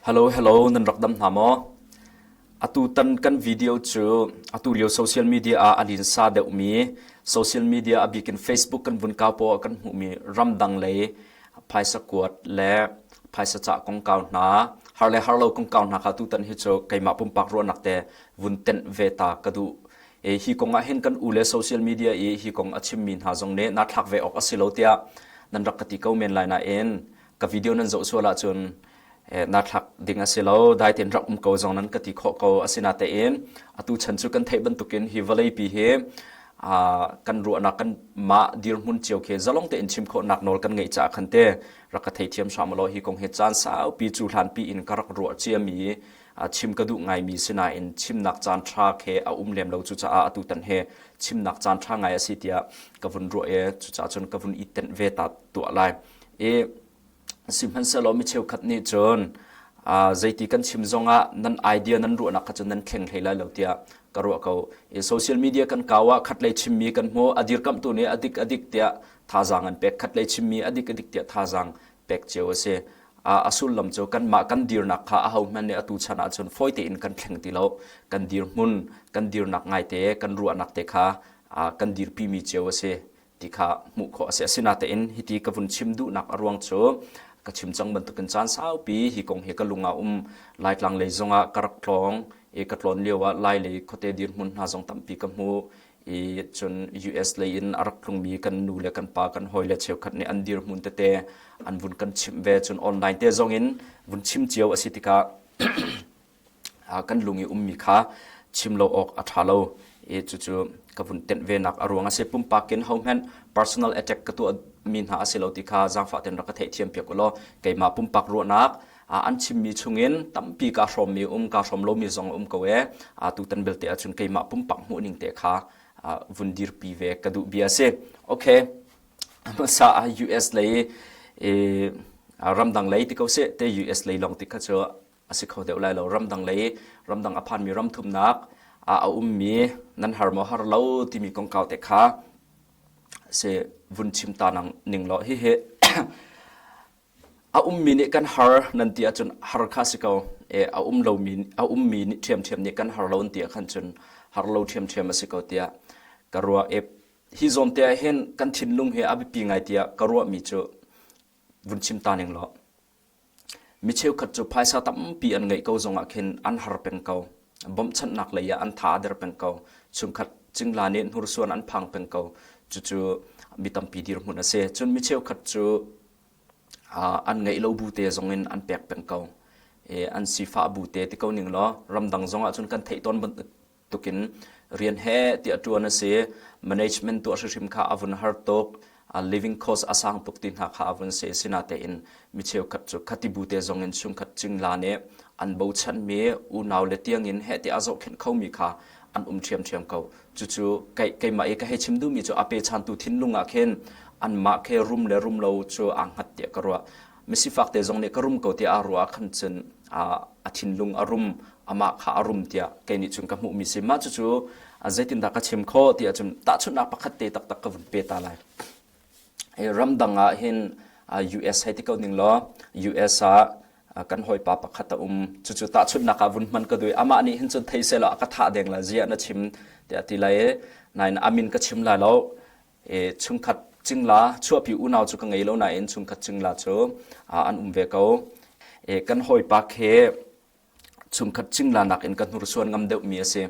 Hello, hello, nan rak dam hna maw? Atu tan kan video cu atu lio social media ah a linsa deuhmi social media a bikin Facebook kan vun kau poah kan hmuhmi ramdang lei phaisa kuat le phaisa cah kongkau hna har le har lo kongkau hna kha tutan hi cu keimah pumpak ruahnak te vun tenh ve ta ka duh. E, hi kong ah hin kan u le social media i hi kong a chimmi hna zong nih naa thlak ve awk a si lo tiah nan rak ka ti ko men lai nain ka video nan zoh sual ahcun naa thlak ding a si lo dai tein rak um ko zong nan ka ti khawh ko asinatein atu chan cu kan theih bantukin hi vawleipi hi kan ruahnak kan mah dirhmun cio khi zalong tein chim khawhnak nawl kan ngeih caah khan te rak ka theithiam hram law hi kong hi caan saupi cu hlanpi in ka rak ruah ciami chim ka duh ngaimi sinain chimnak caan ṭha khi a um lem lo cucaah atu tan he chimnak caan ṭha ngai a si tiah ka vun ruah i cucaah cun ka vun i tenh ve ta tuah lai i Sihmanhsehlaw mi cheukhat nih cun zeiti kan chim zongah nan idea nan ruahnak kha cu nan thleng hlei lai lo tiah ka ruah ko. I social media kan kau ah khatlei chimmi kan hmu, a dirkamhtu nih a dik a dik tiah thazaang an pek, khatlei chimmi a dik a dik tiah thazaang pek cio a si. A sullam cu kanmah kan dirnak kha ahohmanh nih atu chan ahcun fawi tein kan thleng ti lo. Kan dirhmun, kan dirnak ngaite, kan ruahnak te kha kan dirpimi cio a si. ti kha hmuh khawh a si. Asinain hiti ka vun chim duhnak a ruang cu ka chim cang bantukin caan saupi hi kong hi ka lung ah um Laitlang lei zongah ka rak tlawng i ka tlawn lio ah Lai lei khuate dirhmun hna zong tampi ka hmu i cun US lei in a rak tlungmi kan nu le kan pa kan hawi le cheukhat nih an dirhmun tete an vun kan chimh ve cun online te zong in vun chim cio a si tikah kan lung i ummi kha chim lo awk a ṭha lo i cucu ka vun tenh venak a ruang a si. Pumpak in hohmanh personal attack ka tuah mi hna a si lo ti kha zaangfah tein rak ka theihthiam piak u law keimah pumpak ruahnak an chimmi chungin tampi kaa hrawmmi um kaa hrawm lomi zong a um ko e tutan belte ahcun keimah pumpak hmuhning te kha vun dirpi ve ka duh bia a si. Okay. Hmasa ah US lei ramdang lei ti ko seh te US lei lawng ti kha cu a si kho deuh lai lo ramdang lei ramdang a phanmi ram thumnak a ummi nan har maw har lo timi kongkau te kha si vun chim ta nang ning law hi hi a ummi nih kan har nan ti ahcun har kha si ko e a um lomi a ummi nih ṭhiamṭhiam nih kan har lo an ti ah khan cun har lo ṭhiamṭhiam a si ko tiah ka ruah e hi zawn te ah hin kan thinlung hi a biapi ngai tiah ka ruahmi cu vun chim ta ning law Mi cheukhat cu phaisa tampi an ngeih ko zongah khin an har peng ko. Bawmhchanhnak lei ah an tha a der peng ko. Chungkhat cingla nih hnursuan an phang peng ko. Cucu mi tampi dirhmun a si. Cun mi cheukhat cu an ngeih lo bu te zong in an pek peng ko. An sifah bu te ti ko ning law ramdang zong ah cun kan theih tawn tukin rian he tiah ṭuan a si. Management tuah hrimhrim kha a vun har tuk. Living cost a sang tuk ti hna kha a vun si. Sinatein mi cheukhat cu khati bu te zong in chungkhat cingla nih an bochanmi unau le tiangin heh tiah a zohkhenh khomi kha an um ṭhiamṭhiam ko. Cucu keimah i ka hei chim duhmi cu a pechantu thinlung ah khin anmah khi rum le rum lo cu aa hngat tiah ka ruah. Misifak te zong nih ka rum ko tiah aa ruah ah khan cun a thinlung a rum amah kha a rum tiah kei nih cun ka hmuhmi si mah cucu zeitindah ka chim khawh ti ahcun tahchunhnak pakhat te taktak ka vun pe ta lai ramdang ah hin US hei ti ko ning law US ah kan hawipa pakhat a um cucu tahchunhnak ah vun hman ka duh amah nih hin cun thei selaw a ka thah deng la ziah na chim tiah ti lai nain amin ka chim lai lo chungkhat cingla chuahpi unau cu ka ngei lo nain chungkhat cingla cu an um ve ko kan hawipa khi chungkhat cingla nakin ka hnursuan ngam deuhmi a si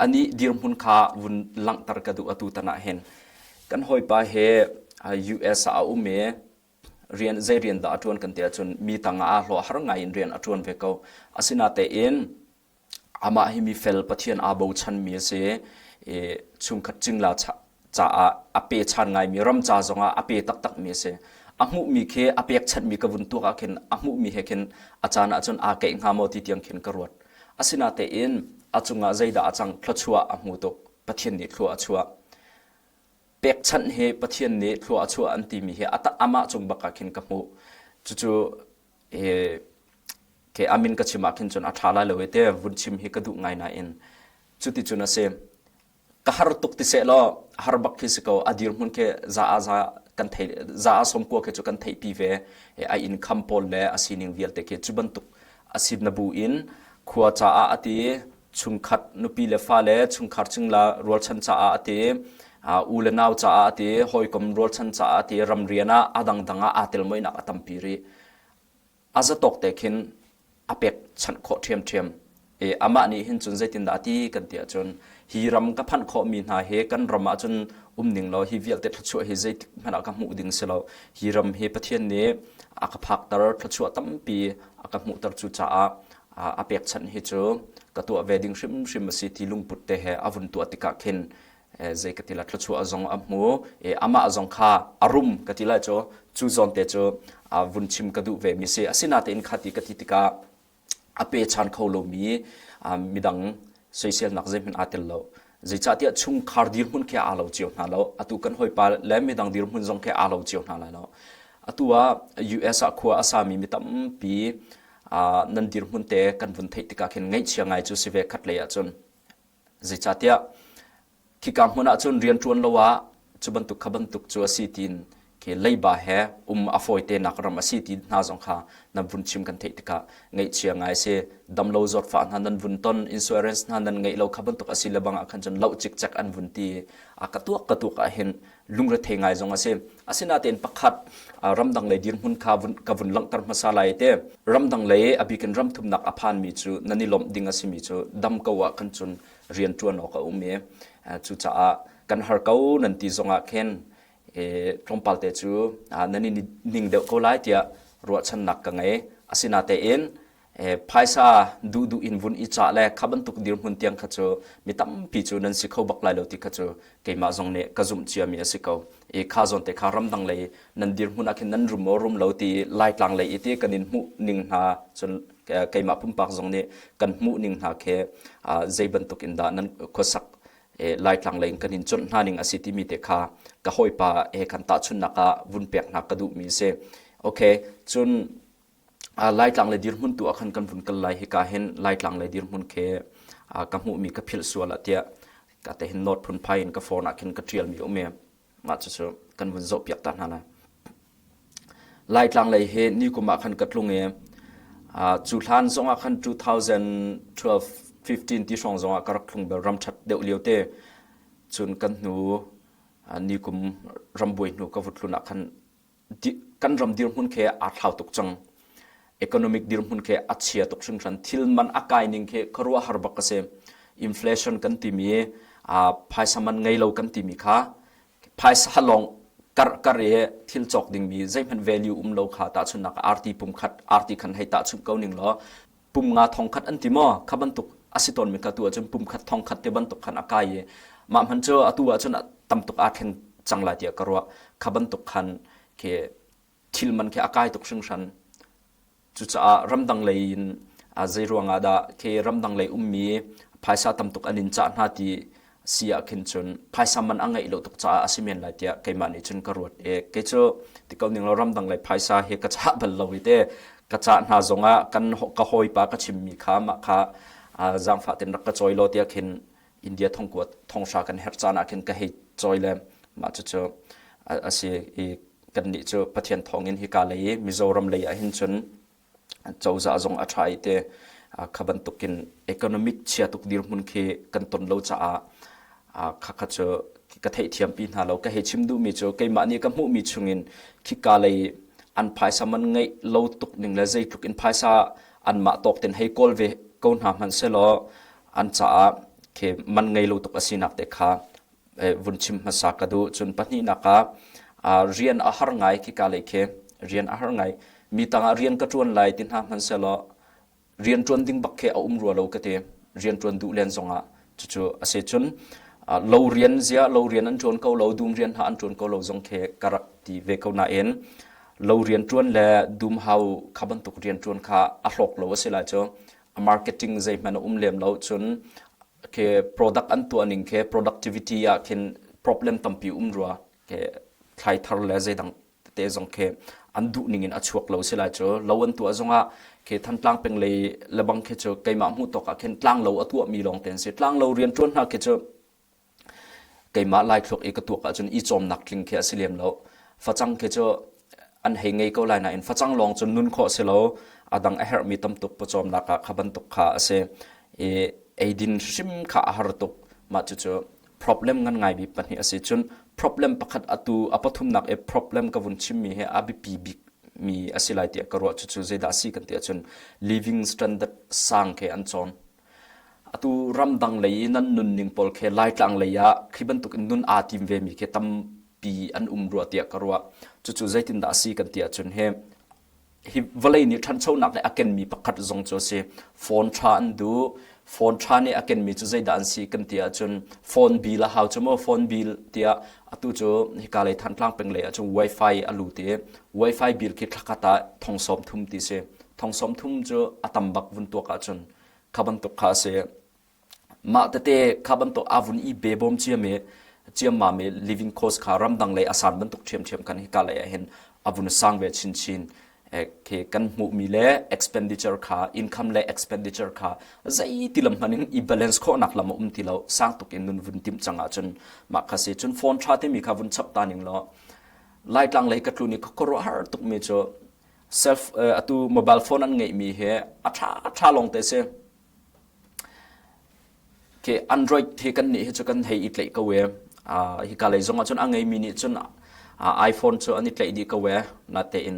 anih dirhmun kha vun langhter ka duh atu tan ah hin kan hawipa he US ah a um i rian zei rian dah a ṭuan kan ti ahcun mi tang ah aa hlawh har ngai in rian a ṭuan ve ko asinatein Amah hi mifel Pathian aa bochanmi a si i chungkhat cingla caah a pechan ngaimi ram ca zongah a pe taktakmi a si. A hmuhmi khi a pekchanhmi ka vun tuak ah khin a hmuhmi he khin a caan ahcun aa keih hnga maw ti tiang khin ka ruat. Asinatein a cungah zeidah a cang thluachuah a hmu tuk. Pathian nih thlua a chuah. Pekchanh hi Pathian nih thlua a chuah an timi hi amah cung bak ah khin ka hmuh. Cucu ke amin ka chim ah khin cun a ṭha lai lo i te vun chim hi ka duh ngai nain cuti cun a si ka har tuk ti seh law har bak khi si ko a dirhmun khi za a za kan thei za a som kua khi cu kan theihpi ve a income pawl le a sining vialte khi cu bantuk. A sin na bu in khua caah a ti, chungkhat nupi le fale chungkhar cingla rualchan caah a ti, u le nau caah a ti, hawikom rualchan caah a ti, ramrian ah a dangdang ah aa tel moinak a tampi rih. A zatawk te khin a pekchanh khawh ṭhiamṭhiam. I amah nih hin cun zeitindah a ti kan ti ahcun hi ram ka phanh khawhmi hna hi kan ram ahcun um ning law hi vialte thluachuah hi zeitik hmanh ah ka hmuh ding si lo. Hi ram hi Pathian nih a ka phakter thluachuah tampi a ka hmuhter cu caah a pekchanh hi cu ka tuah ve ding hrimhrim a si ti lungput te he a vun tuah tikah khin zei ka ti la thluachuah zong a hmu i amah zong kha a rum ka ti lai cu cu zawn te cu vun chim ka duh ve mi si asinatein kha ti ka ti tikah a pe chan kho lomi midang soiselnak zeihmanh aa tel lo zeicahtiah chungkhar dirhmun khi aa lo cio hna lo atu kan hawipa le midang dirhmun zong khi aa lo cio hna lai lo atu ah US ah khua a sami mi tampi nan dirhmun te kan vun theih tikah khin ngaihchia ngai cu si ve khat lei ahcun Zeicahtiah khika hmun ah cun rianṭuan lo ah cu bantuk kha bantuk cu a si tiin khi leiba he um a fawite nak ram a si ti hna zong kha nan vun chim kan theih tikah ngaihchia ngai si damlo zawtfah hna nan vun ton insurance hna nan ngeih lo kha bantuk a si le bang ah khan cun loh cikcek an vun ti a ka tuak ka tuak ah hin lungrethei ngai zong a si. Asinain pakhat ramdang lei dirhmun kha vun, ka vun langhter hmasa lai te. Ramdang lei a bikin ram thumnak a phanmi cu nan i lawmh ding a simi cu dam ko ah khan cun rian ṭuan awk a um i cucaah kan har ko nan ti zongah khin tlawmpal te cu nan i ning deuh ko lai tiah ruahchannak ka ngei. Asinatein phaisa duhduh in vun i cah le kha bantuk dirhmun tiang kha cu mi tampi cu nan si kho bak lai lo ti kha cu keimah zong nih ka zumh ciami a si ko. I kha zawn te kha ramdang lei nan dirhmun ah khin nan rum maw rum lo ti Laitlang lei i ti kan in hmuh ning hna cun keimah pumpak zong nih kan hmuh ning hna khi zei bantuk in dah nan khuasak Laitlang lei in kan in chawnh hna ning a si timi te kha ka hawipa he khan tahchunhnak ah vun pek hna ka duhmi a si. Okay, cun Laitlang le dirhmun tu ah khan kan vun kal lai hika hin Laitlang le dirhmun khi ka hmuhmi ka philh sual ah tiah ka te hin note phunphai in ka phone ah khin ka ṭialmi um i mah cucu kan vun zohpiak ta hna lai. Laitlang lei hi ni kum ah khan ka tlung i cu hlan zong ah khan 2012 15 ti hrawng zong ah ka rak tlung bel ram ṭhat deuh lio te cun kan hnu ni kum rambuai hnu ka vut tlun ah khan kan ram dirhmun khi aa thlau tuk cang. Economic dirhmun khi a chia tuk hringhran. Thil man a kai ning khi khuaruahhar bak a si. Inflation kan timi, phaisa man ngei lo kan timi kha phaisa lawng kar kar i thil cawk dingmi zeihmanh value um lo kha tahchunhnak arti pumkhat arti khan hei tahchunh ko ning law pum nga thong khat an ti maw kha bantuk a si tawnmi kha tu ahcun pum khat thong khat te bantuk khan a kai i mah hman cu atu ahcun tam tuk aa thleng cang lai tiah ka ruah kha bantuk khan khi thil man khi a kai tuk hringhran cucaah ramdang lei in zei ruangah dah khi ramdang lei ummi phaisa tam tuk an in cah hna ti si ah khin cun phaisa man a ngeih lo tuk caah a si men lai tiah keimah nih cun ka ruat i kei cu ti ko ning lo ramdang lei phaisa hi ka cah bal lo i te ka cah hna zongah kan ka hawipa ka chimmi kha mah kha zaangfah ten rak ka cawi law tiah khin India thongkuat thonghra kan herh caan ah khin ka hei cawi le mah cucu a si i kan nih cu Pathian thawngin hika lei i Mizoram lei ah hin cun cozah zong a ṭha i te kha bantukin economic chia tuk dirhmun khi kan ton lo caah khakha cu ka theihthiampi hna lo ka hei chim duhmi cu keimah nih ka hmuhmi chungin khika lei an phaisa man ngeih lo tuk ning le zeitluk in phaisa anmah tawk ten hei kawl ve ko hna hmanh selaw an caah khi man ngei lo tuk a sinak te kha vun chim hmasa ka duh. Cun pahnihnak ah rian a har ngai khika lei khi rian a har ngai. Mi tangah rian ka ṭuan lai ti hna hmanhsehlaw rian ṭuan ding bak khi a um rua lo ka ti. Rian ṭuan duh len zongah cucu a si. Cun lo rian zia lo rian an ṭuan ko lo dum rian hna an ṭuan ko lo zong khi ka rak ti ve ko nain lo rian ṭuan le dum hau kha bantuk rian ṭuan kha a hlawk lo a si lai cu a marketing zeihmanh a um lem lo cun khi product an tuah ning khi productivity ah khin problem tampi um rua ke thlai thar le zeidang tete zong khi an duh ning in a chuak lo si lai cu lo an tuah zongah khi Thantlang peng lei lebang khi cu keimah hmuh tawk ah khin tlang lo a tuah mi lawng te an si tlang lo rian tuan hna khi cu Keimah Laithluk i ka tuak ahcun i cawmnak tling khi a si lem lo. Facang khi cu an hei ngei ko lai nain facang lawng cun nun khawh si lo. A dang a herhmi tam tuk pawcawmnak ah kha bantuk kha a si. I eidin hrim kha a har tuk. Mah cucu problem ngan ngai bi pahnih a si. Cun problem pakhat atu a pathumnak i problem ka vun chimmi hi a biapi bik mi a si lai tiah ka ruah. Cucu zeidah a si kan ti ahcun living standard sang khi an cawn. Atu ramdang lei i nan nunning pawl khi Laitlang lei ah khi bantuk in nun aa tim ve mi khi tampi an um rua tiah ka ruah. Cucu zeitindah a si kan ti ahcun hi hi vawlei nih ṭhanchonak le a kenmi pakhat zong cu a si. Phone ṭha an duh. Phone ṭha nih a kenmi cu zeidah an si kan ti ahcun phone bill a hau cu maw phone bill tiah atu cu hika lei Thantlang peng lei ahcun wifi a lut i wifi bill khi thlakhat ah thong sawm thum ti si. Thong sawm thum cu a tam bak vun tuak ahcun kha bantuk kha a si. Mah tete kha bantuk aa vun i bebawm ciam i ciammam i living cost kha ramdang lei a san bantuk ṭhiamṭhiam khan hika lei ah hin a vun sang ve chinchin. Khi kan hmuhmi le expenditure kha income le expenditure kha zeiti lam hmanh in i balance khawhnak lam a um ti lo sang tuk in nun vun timh cang ahcun mah kha si cun phone ṭha timi kha vun chap ta ning law Laitlang lei ka tlun i khuaruahhar tukmi cu self atu mobile phone an ngeihmi hi a ṭha ṭha lawng te si. Khi Android hi kan nih hi cu kan hei i tlaih ko e. Hika lei zong ah cun a ngeimi nih cun iPhone cu an i tlaih dih ko e. Natein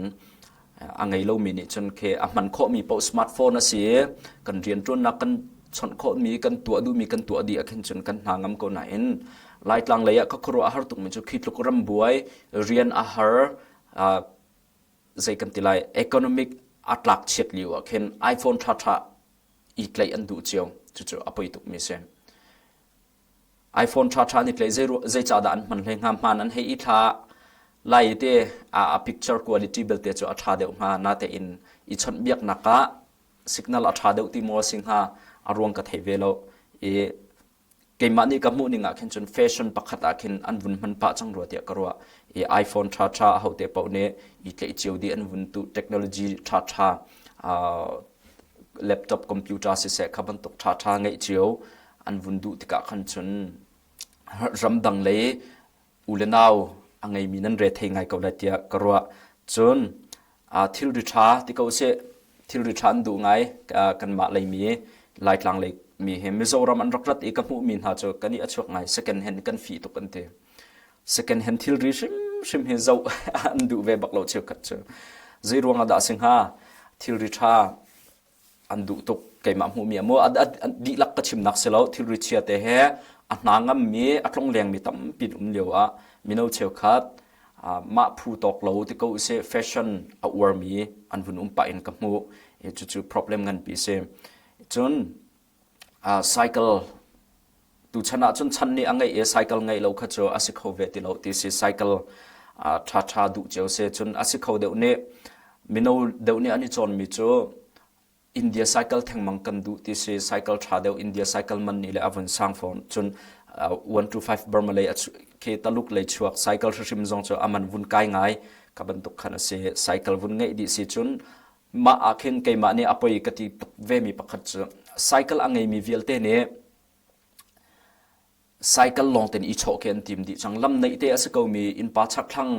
a ngei lomi nih cun khi a hman khawhmi paoh smartphone a si i kan rianṭuannak kan chawnh khawhmi kan tuah duhmi kan tuah dih ah khin cun kan hna ngam ko nain Laitlang lei ah ka khuaruah a har tukmi cu khi tluk ram buai rian a har zei kan ti lai economic a tlak chiat lio ah khin iPhone ṭhaṭha i tlaih an duh cio. Cucu a poi tukmi si. iPhone ṭhaṭha an i tlaih zeicahdah an hman hlei hnga? Hmaan an hei i thla lai te a picture quality belte cu a ṭha deuh hnga. Natein i chawnhbiaknak ah signal a ṭha deuh ti maw a si hnga? A ruang ka thei ve lo. I keimah nih ka hmuh ning ah khin cun fashion pakhat ah khin an vun hman pah cang rua tiah ka ruah. I iPhone ṭhaṭha ahote paoh nih i tlaih cio dih an vun tuh technology ṭhaṭha laptop computer siseh kha bantuk ṭhaṭha ngeih cio an vun duh tikah khan cun ramdang lei u le nau a ngeimi nan re thei ngai ko lai tiah ka ruah. Cun thilri ṭha ti ko usih thilri ṭha an duh ngai kanmah leimi Laitlang lei mi hi Mizoram an rak rat i ka hmuhmi hna cu kan i a chuak ngai second hand kan fih tuk an ti. Second hand thilri hrimhrim hi zoh an duh ve bak lo cheukhat cu. Zei ruang ah dah a si hnga? Thilri ṭha an duh tuk keimah hmuhmi a mu dihlak ka chimnak si lo thilri chia te he a hna ngammi a tlonglengmi tampi um lio ah mino cheukhat mah phu tawk lo ti ko usih fashion a uarmi an vun um pah in ka hmuh cucu problem nganpi si cun cycle tuchan ah cun chan nih a ngeih i cycle ngeih lo kha cu a si kho ve ti lo ti si cycle ṭha ṭha duh cio si cun a si kho deuh nih mino deuh nih an i cawnmi cu India cycle thengmang kan duh ti si cycle ṭha deuh India cycle man nih le a vun sang fawn cun 125 Burma lei khi Taluk lei chuak cycle hrimhrim zong cu a man vun kai ngai ka bantuk khan a si cycle vun ngeih dih si cun mah ah khin keimah nih a poi ka ti tuk vemi pakhat cu cycle a ngeimi vialte nih cycle lawng ten i chawh khi an tim dih cang lam neih te a si komi innpa chakthlang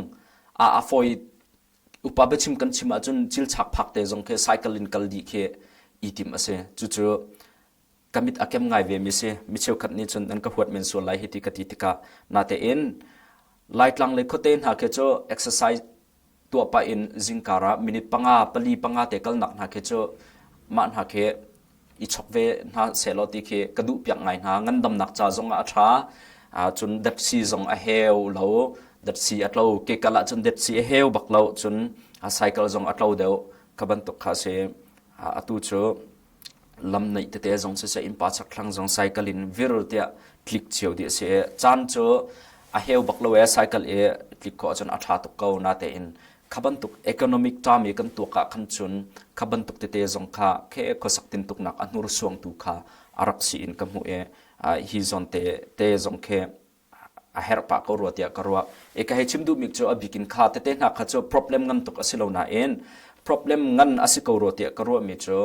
a a fawi upa biachim kan chim ahcun cilchak phak te zong khi cycle in kal dih khi i tim a si cucu ka mit a kem ngai ve mi si mi cheukhat nih cun an ka huat men sual lai hi ti ka ti tikah natein Laitlang le khuate hna khi cu exercise tuah pah in zingkar ah minute panga pali panga te kalnak hna khi cu mah hna khi i chok ve hna sehlaw ti khi ka duh piak ngai hna ngandamnak ca zong ah a ṭha cun datsi zong a heu lo datsi a tlo ke kal ah cun datsi a heu bak lo cun cycle zong a tlo deuh kha bantuk kha si atu cu lam neih tete zong siseh innpa chakthlang zong cycle in vir tiah tlik cio dih a si i caan cu a heu bak lo ee cycle i tlik khawh ahcun a ṭha tuk ko natein kha bantuk economic term i kan tuak ah khan cun kha bantuk tete zong kha khe khuasak tintuknak a hnursuangtu kha a rak si in ka hmuh i hi zawn te te zong khi a herh pah ko rua tiah ka ruah. E ka hei chim duhmi cu a bik in kha tete hna kha cu problem ngan tuk a si lo nain problem ngan a si ko rua tiah ka ruahmi cu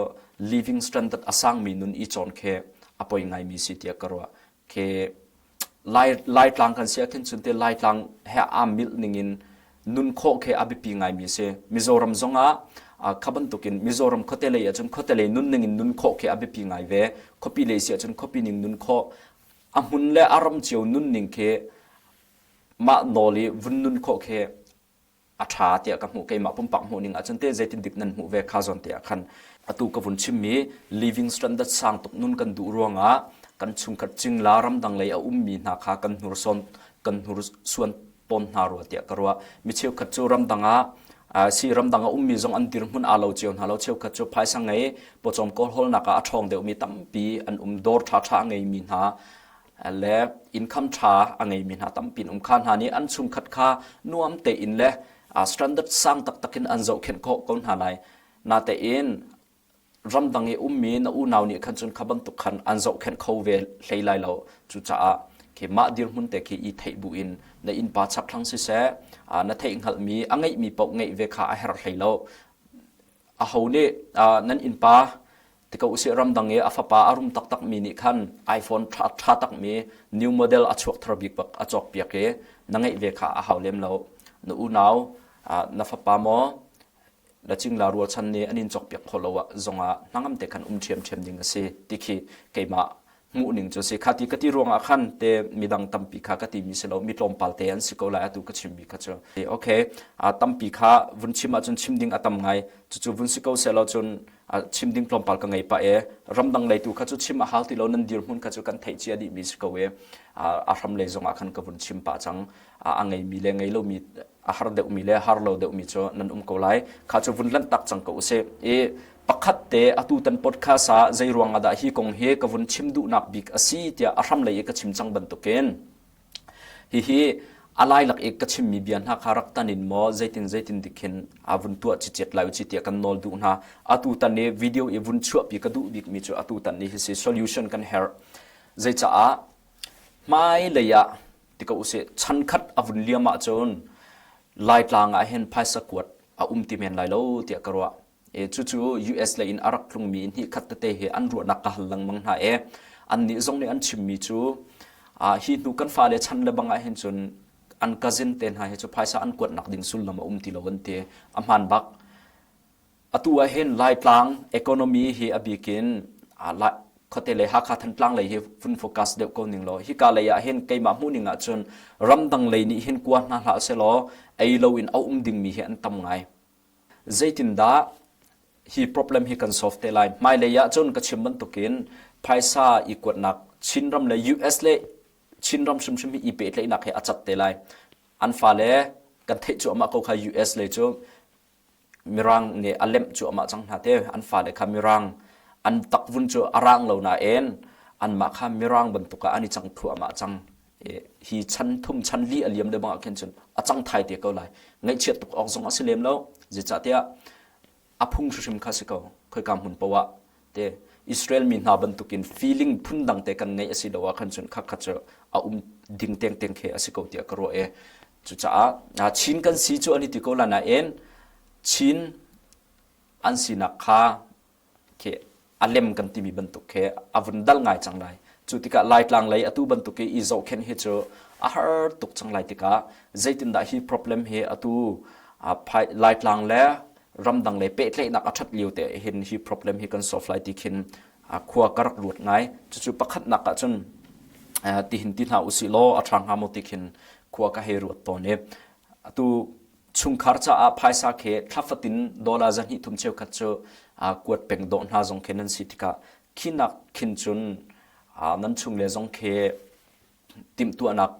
living standard a sangmi nun i cawn khi a poi ngaimi si tiah ka ruah. Khi Lai Laitlang kan si ahkhin cun te Laitlang he aa milh ningin nun khawh khi a biapi ngaimi si. Mizoram zongah Kha bantukin Mizoram khuate lei ahcun khuate lei nunning in nun khawh khi a biapi ngai ve. Khuapi lei si ahcun khuapi ning nun khawh. A hmun le a ram cio nunning khi mah nawl i vun nun khawh khi a ṭha tiah ka hmuh. Keimah pumpak hmuh ning ahcun teh zeitin dik nan hmuh ve kha zawn te ah khan atu ka vun chimmi living standard sang tuk nun kan duh ruangah kan chungkhat cingla ramdang lei a ummi hna kha kan hnursawn kan hnursuan tawn hna rua tiah ka ruah. Mi cheukhat cu ramdang ah si ramdang a ummi zong an dirhmun aa lo cio hna lo. Cheukhat cu phaisa ngei pawcawm kawlhawlnak ah a ṭhawng deuhmi tampi an um. Dawr ṭhaṭha a ngeimi hna le income ṭha a ngeimi hna tampi an um. Kha hna nih an chungkhat kha nuam tein le standard sang taktak in an zohkhenh khawh ko hna lai. Natein ramdang i ummi na unau nih khan cun kha bantuk khan an zohkhenh kho ve hlei lai lo. Cucaah khi mah dirhmun te khi i theih bu in na innpa chakthlang siseh, na theih hngalhmi a ngeihmi paoh ngeih ve kha a herh hlei lo. Aho nih nan innpa ti ko usih ramdang i a fapa a rum taktakmi nih khan iPhone ṭha ṭha takmi new model a chuak thar bik bak a cawkpiak i na ngeih ve kha a hau lem lo. Na unau na fapa maw na cingla rualchan nih an in cawkpiak khawh lo ah zongah hnangam te khan um ṭhiamṭhiam ding a si ti khi keimah hmuh ning cu si. Kha ti ka ti ruangah khan te midang tampi kha ka timi si lo mi tlawmpal te an si ko lai atu ka chimmi kha cu. Okay, tampi kha vun chim ahcun chim ding a tam ngai. Cucu vun si ko seh lo cun chim ding tlawmpal ka ngei pah e. Ramdang lei tu kha cu chim a hau ti lo nan dirhmun kha cu kan theih cia dihmi si ko e. A hram lei zongah khan ka vun chim pah cang. A ngeimi le ngei lomi a har deuhmi le har lo deuhmi cu nan um ko lai. Kha cu vun lanh tak cang ko usih. I pakhat te atu tan podcast ah zei ruang ah dah hi kong hi ka vun chim duhnak bik a si tiah a hram lei i ka chim cang bantukin hihi a lailak i ka chimmi bia hna kha rak tan in maw zeitin zeitin dikhin a vun tuah cicet lai u ci tiah kan nawl duh hna. Atu tan i video i vun chuahpi ka duh bikmi cu atu tan ni hi si solution kan herh. Zeicaah hmai lei ah ti ko usih chankhat a vun liam ahcun Laitlang ah hin phaisa kuat a um ti men lai lo tiah ka ruah. E cucu US lei in a rak tlungmi hnih khat tete hi an ruahnak ka hal lengmang hna e annih zong nih an chimmi cu hi hnu kan fale chan le bang ah hin cun an cousin te hna hi cu phaisa an kuatnak ding sullam a um ti lo an ti a hmaan bak Atu ah hin Laitlang economy hi a bik in khuate lei Hakha Thantlang lei hi vun focus deuh ko ning law hika lei ah hin keimah hmuhning ah cun ramdang lei nih hin kua hna hlah selaw ei lo in a um dingmi hi an tam ngai. Zeitindah hi problem hi kan solve te lai? Hmailei ah cun ka chim bantukin phaisa i kuatnak Chinram le US le Chinram hrimhrim hi i pehtlaihnak hi a cat te lai. An fale kan theih cuahmah ko kha US lei cu Mirang nih a lemh cuahmah cang hna te. An fale kha Mirang an takvun cu a rang lo nain anmah kha Mirang bantuk ah an i cang thluahmah cang. Hi chan thum chan li a liam le bang ah khin cun a cang thai te ko lai. Ngaihchiat tuk awk zong a si lem lo. Zeicahtiah a phung hrimhrim kha si ko. Khoika hmun paoh ah te Israel mi hna bantukin feeling phundang te kan ngeih a si lo ah khan cun khakha cu a um ding tengteng khi a si ko tiah ka ruah i cucaah Chin kan si cu an i ti ko la nain Chin an sinak kha khi a lem kan timi bantuk khi a vun dal ngai cang lai cu tikah Laitlang lei atu bantuk i i zohkhenh hi cu a har tuk cang lai tikah zeitindah hi problem hi atu Laitlang le ramdang lei pehtlaihnak a ṭhat lio te hin hi problem hi kan solve lai ti khin khua ka rak ruat ngai. Cucu pakhatnak ah cun tihin ti hna usih law a ṭha hnga maw ti khin khua ka hei ruat tawn i atu chungkhar caah phaisa khi thla fatin dollar zahnih thum cheukhat cu kuat peng dawh hna zong khi nan si tikah khinak khin cun nan chung le zong khi timhtuahnak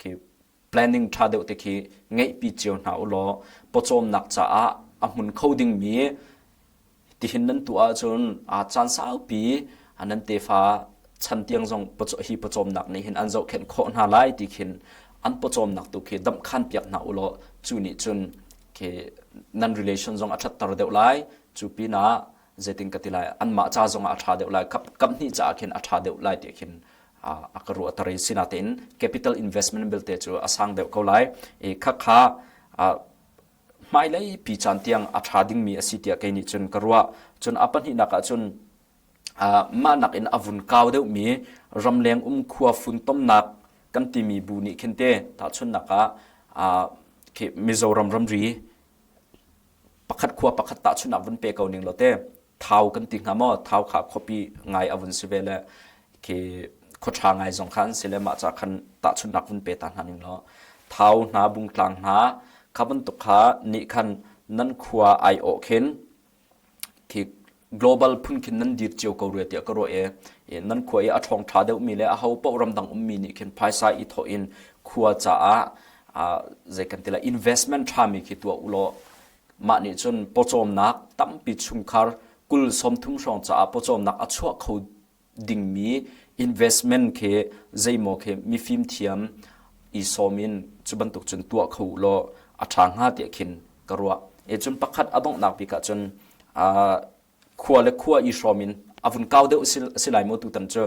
khi planning ṭha deuh te khi ngeihpi cio hna u law pawcawmnak caah a hmun kho dingmi tihin nan tuah ahcun caan saupi nan tefa chan tiang zong hi pawcawmnak nih hin an zohkhenh khawh hna lai ti khin an pawcawmnak tu khi damhkhan piak hna u law cu nih cun khi nan relation zong a ṭhatter deuh lai cu pinah zeitin ka ti lai anmah ca zongah a ṭha deuh lai kap kap hnih caah khin a ṭha deuh lai ti khin a ka ruah tar i sinatein capital investment belte cu a sang deuh ko lai i khakha hmailei pi caan tiang a ṭha dingmi a si tiah kei nih cun ka ruah cun a pahnihnak ah cun mah nakin a vun kau deuhmi ramleng um khua funtomnak kan timi bu nih khin te tahchunhnak ah Mizoram ramri. Pakhat khua pakhat tahchunhnak vun pe ko ning law te Thau kan ti hnga maw? Thau kha khuapi ngai a vun si ve le khi khuaṭha ngai zong kha an si le mah ca khan tahchunhnak vun pe ta hna ning law Thau hna Bungtlang hna kha bantuk kha nih khan nan khua ai awh khin khi global phun khin nan dir cio ko rua tiah ka ruah i nan khua i a ṭhawng ṭha deuhmi le aho paoh ramdang ummi nih khin phaisa i thawh in khua caah zei kan ti lai investment ṭhami khi tuah u law Mah nih cun pawcawmnak tampi chungkhar 20 30 hrawng caah pawcawmnak a chuah kho dingmi investment khi zeimaw khi mifim thiam i sawm in cu bantuk cun tuah kho u law a ṭha hnga tiah khin ka ruah. E cun pakhat a donghnak bik ah cun khua le khua i hrawm in a vun kau deuh si lai maw tutan cu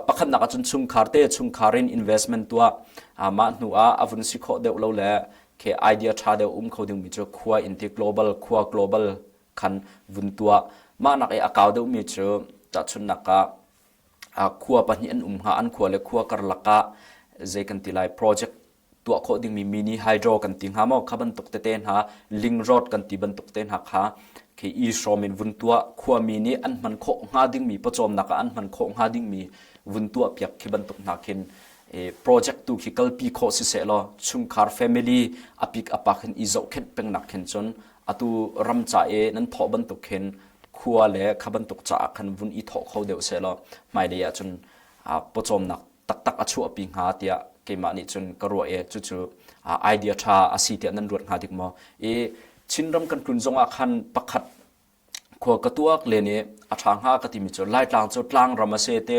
pakhatnak ahcun chungkhar te chungkhar in investment tuah mah hnu ah a vun si khawh deuh lo le khi idea ṭha deuh um kho dingmi cu khua in ti global khua global khan vun tuah mah nak i a kau deuhmi cu tahchunhnak ah khua pahnih an um hnga an khua le khua karlak ah zei kan ti lai project tuah khawh dingmi mini hydro kan ti hnga maw kha bantuk tete hna ling road kan ti bantuk te hna kha khi i hrawm in vun tuah khuami nih an hman khawh hnga dingmi pawcawmnak ah an hman khawh hnga dingmi vun tuah piak khi bantuk hna khin project tu khi kalpi khawh si seh law chungkhar family apik apak hin i zohkhenh pengnak khin cun atu ram ca i nan thawh bantuk khin khua le kha bantuk caah khan vun i thawh kho deuh seh law hmailei ah cun pawcawmnak taktak a chuahpi hnga tiah keimah nih cun ka ruah i cucu idea ṭha a si tiah nan ruat hnga dik maw? I Chinram kan tlun zongah khan pakhat khua ka tuak len i a ṭha hnga ka timi cu Laitlang cu tlangram a si te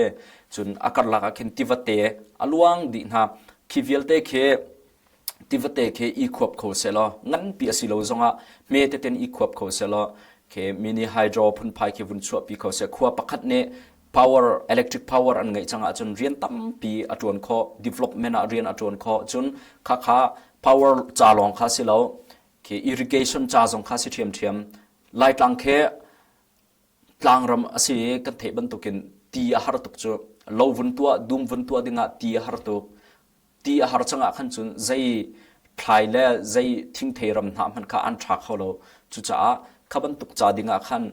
cun a karlak ah khin tivate a luang dih hna khi vialte khi tivate khi i khuap kho sehlaw nganpi a si lo zongah hme teten i khuap kho sehlaw khi mini hydro phunphai khi vun chuahpi kho seh khua pakhat nih power electric power an ngeih cang ahcun rian tampi a ṭuan khawh development ah rian a ṭuan khawh cun khakha power ca lawng kha si lo khi irrigation ca zong kha si ṭhiamṭhiam Laitlang khi tlangram a si i kan theih bantukin ti a har tuk cu lo vun tuah dum vun tuah dingah ti a har tuk ti a har cangah khan cun zei thlai le zei thingthei ram hna hmanh kha an ṭha kho lo cucaah kha bantuk ca dingah khan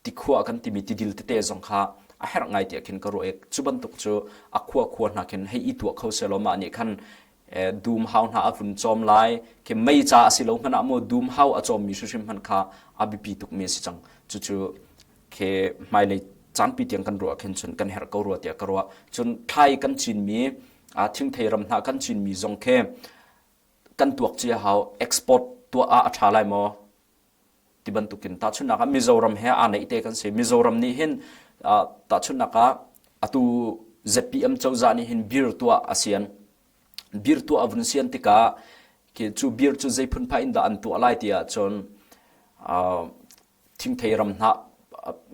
tikhua kan timi tidil tete zong kha a herh ngai tiah khin ka ruah i cu bantuk cu a khua khua hna khin hei i tuah kho selaw mah nih khan dum hau hna a vun cawm lai khi mei ca a si lo hmanh ah maw dum hau a cawmmi hrimhrim hmanh kha a biapi tukmi a si cang cucu khi hmailei cangpi tiang kan ruah khin cun kan herh ko rua tiah ka ruah cun thlai kan cinmi thingthei ram hna kan cinmi zong khi kan tuak cia hau export tuah ah a ṭha lai maw ti bantukin tahchunhnak ah Mizoram he aa neih te kan si Mizoram nih hin tahchunhnak ah atu ZPM cozah nih hin beer tuah a sian beer tuah a vun sian tikah khi cu beer cu zei phunphai in dah an tuah lai ti ahcun thingthei ram hna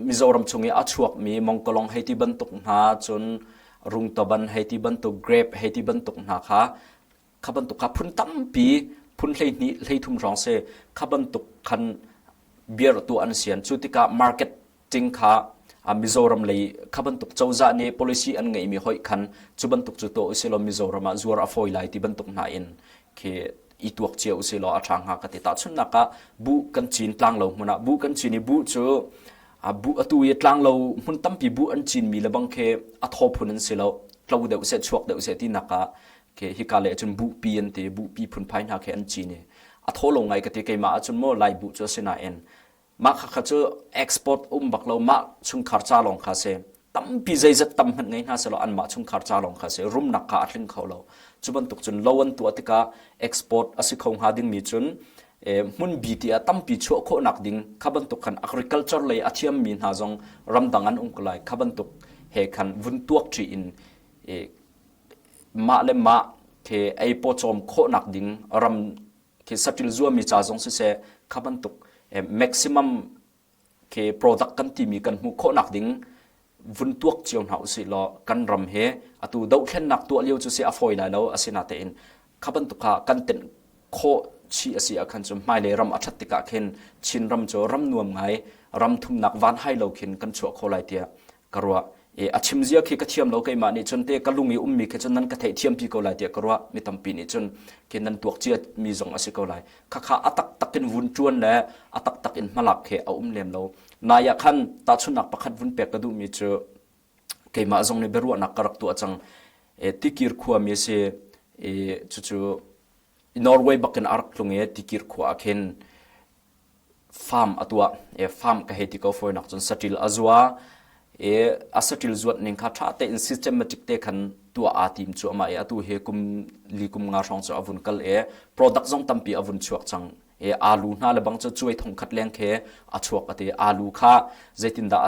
Mizoram chung i a chuakmi mongkolong hei ti bantuk hna cun rungtaban hei ti bantuk grape hei ti bantuk hna kha kha bantuk kha phun tampi phun 12 13 hrawng si kha bantuk khan beer tu an sian cu tikah marketing kha Mizoram lei kha bantuk cozah nih policy an ngeihmi hoih khan cu bantuk cu tuah usih law Mizoram ah zuar a fawi lai ti bantuk hna in khi i tuak cia usih law a ṭha hnga ka ti tahchunhnak ah buh kan cin tlanglo hmun ah buh kan cin i buh cu buh atu i tlanglo hmun tampi buh an cinmi le bang khi a thaw phun an si lo tlo deuh seh chuak deuh seh tinak ah khi hika le cun buhpi an ti buhpi phunphai hna khi an cin i a thaw lo ngai ka ti keimah ahcun maw lai buh cu a si nain mah kha kha cu export um bak lo mah chungkhar ca lawng kha si tampi zeizat tam hmanh ngei hna selaw anmah chungkhar ca lawng kha si rumnak kha a tling kho lo cu bantuk cun lo an tuah tikah export a si kho hnga dingmi cun hmun bi ti ah tampi chuah khawhnak ding kha bantuk khan agriculture lei a thiammi hna zong ramdang an um ko lai kha bantuk he khan vun tuak ṭi in mah le mah khi ei pawcawm khawhnak ding ram khi saṭil zuami ca zong siseh kha bantuk maximum khi product kan timi kan hmuh khawhnak ding vun tuak cio hna usih law kan ram he atu dohthlennak tuah lio cu si a fawi lai lo asinatein kha bantuk kha kan tenh khawh chi a si ah khan cu hmailei ram a ṭhat tikah khin Chin ram cu ram nuam ngai ram thumnak van hai lo khin kan chuah kho lai tiah ka ruah. E a chim zia khi ka thiam lo keimah nih cun te ka lung i ummi khi cun nan ka theih thiampi ko lai tiah ka ruah mi tampi nih cun khi nan tuak cia mi zong a si ko lai. Khakha a taktak in vun ṭuan le a taktak in hmalak khi a um lem lo. Nai ah khan tahchunhnak pakhat vun pek ka duhmi cu keimah zong nih biaruahnak ka rak tuah cang. E, Tikir khuami a si. E, cucu Norway bakin a rak tlung i Tikir khua ah khin farm a tuah. E, farm ka hei ti ko fawinak cun saṭil a zua. E, a saṭil zuat ning kha ṭha tein systematic te khan tuah aa tim cuahmah i atu hi kum li kum nga hrawng cu a vun kal i product zong tampi a vun chuak cang. E, alu hna le bang cu cuai thong khat leng khi a chuak a ti. Alu kha zeitindah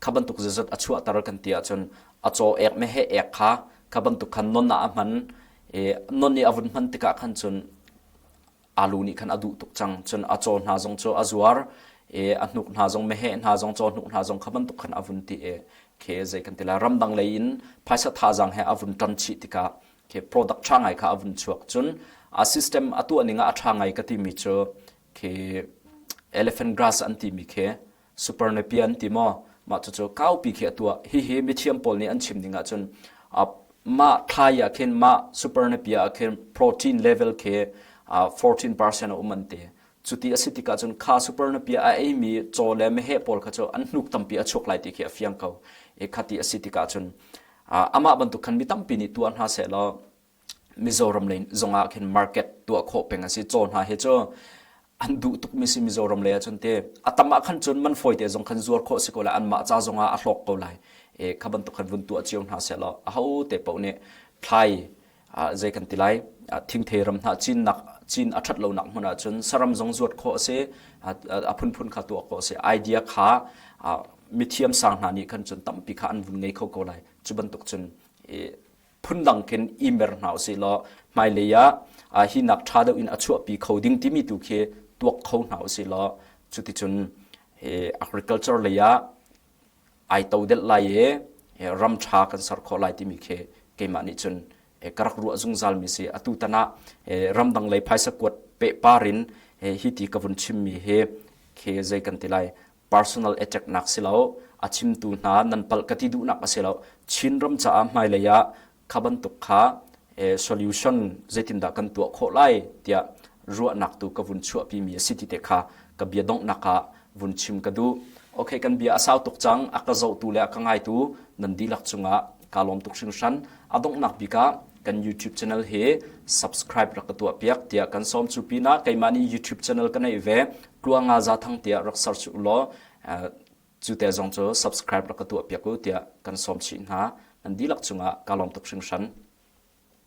kha bantuk zazat a chuahter kan ti ahcun a caw ek meheh ek kha kha bantuk khan non ah a hman. E, non i a vun hman tikah khan cun alu nih khan a duh tuk cang. Cun a caw hna zong cu a zuar i a hnuk hna zong meheh hna zong caw hnuk hna zong kha bantuk khan a vun ti i khi zei kan ti lai ramdang lei in phaisa thazaang he a vun ṭan chih tikah khi product ṭha ngai kha a vun chuak. Cun a system a tuah ning ah a ṭha ngai ka timi cu khi elephant grass an timi khi super napier an ti maw mah cucu kaupi khi a tuah hihi mithiam pawl nih an chim ning ahcun mah thlai ah khin mah super napier ah khin protein level khi 14% a um an ti cuti a si tikah cun kha super napier a eimi caw le meheh pawl kha cu an hnuk tampi a chuak lai ti khi a fiang ko e khati a si tikah cun amah bantuk khan mi tampi nih tuah hna seh law Mizoram lei zongah khin market tuah khawh peng a si. Caw hna hi cu an duh tukmi si Mizoram lei ahcun te a tam ah khan cun man fawi te zong khan zuar khawh si ko lai anmah ca zongah a hlawk ko lai. E kha bantuk khan vun tuah cio hna seh law aho te paoh nih thlai zei kan ti lai thingthei ram hna cinnak cin a ṭhat lonak hmun ahcun saram zong zuat khawh a si a phunphun kha tuah khawh a si idea kha mithiam sang hna nih khan cun tampi kha an vun ngei kho ko lai cu bantuk cun phundang khin i mer hna usih law hmailei ah hi nak ṭha deuh in a chuahpi kho ding timi tu khi tuak kho hna usih law cuticun agriculture lei ah ai to delh lai i ram ṭha kan ser khawh lai timi khi keimah nih cun ka rak ruah zungzal mi si atu tan ah ramdang lei phaisa kuat pehpar in hi ti ka vun chimmi hi khi zei kan ti lai personal attack nak si lo a chimtu hna nan palh ka ti duhnak a si lo Chinram caah hmailei ah kha bantuk kha solution zeitindah kan tuah khawh lai tiah ruahnak tu ka vun chuahpi mi a si ti te kha ka bia donghnak ah vun chim ka duh okay kan bia a sau tuk cang a ka zohtu le a ka ngaitu nan dihlak cungah ka lawm tuk hringhran a donghnak bik ah kan YouTube channel hi subscribe rak ka tuah piak tiah kan sawm cu pinah keimah nih YouTube channel ka neih ve Tluanga Zathang tiah rak search u law cu te zong cu subscribe rak ka tuah piak u tiah kan sawm chih hna. Nan dihlak cungah ka lawm tuk hringhran.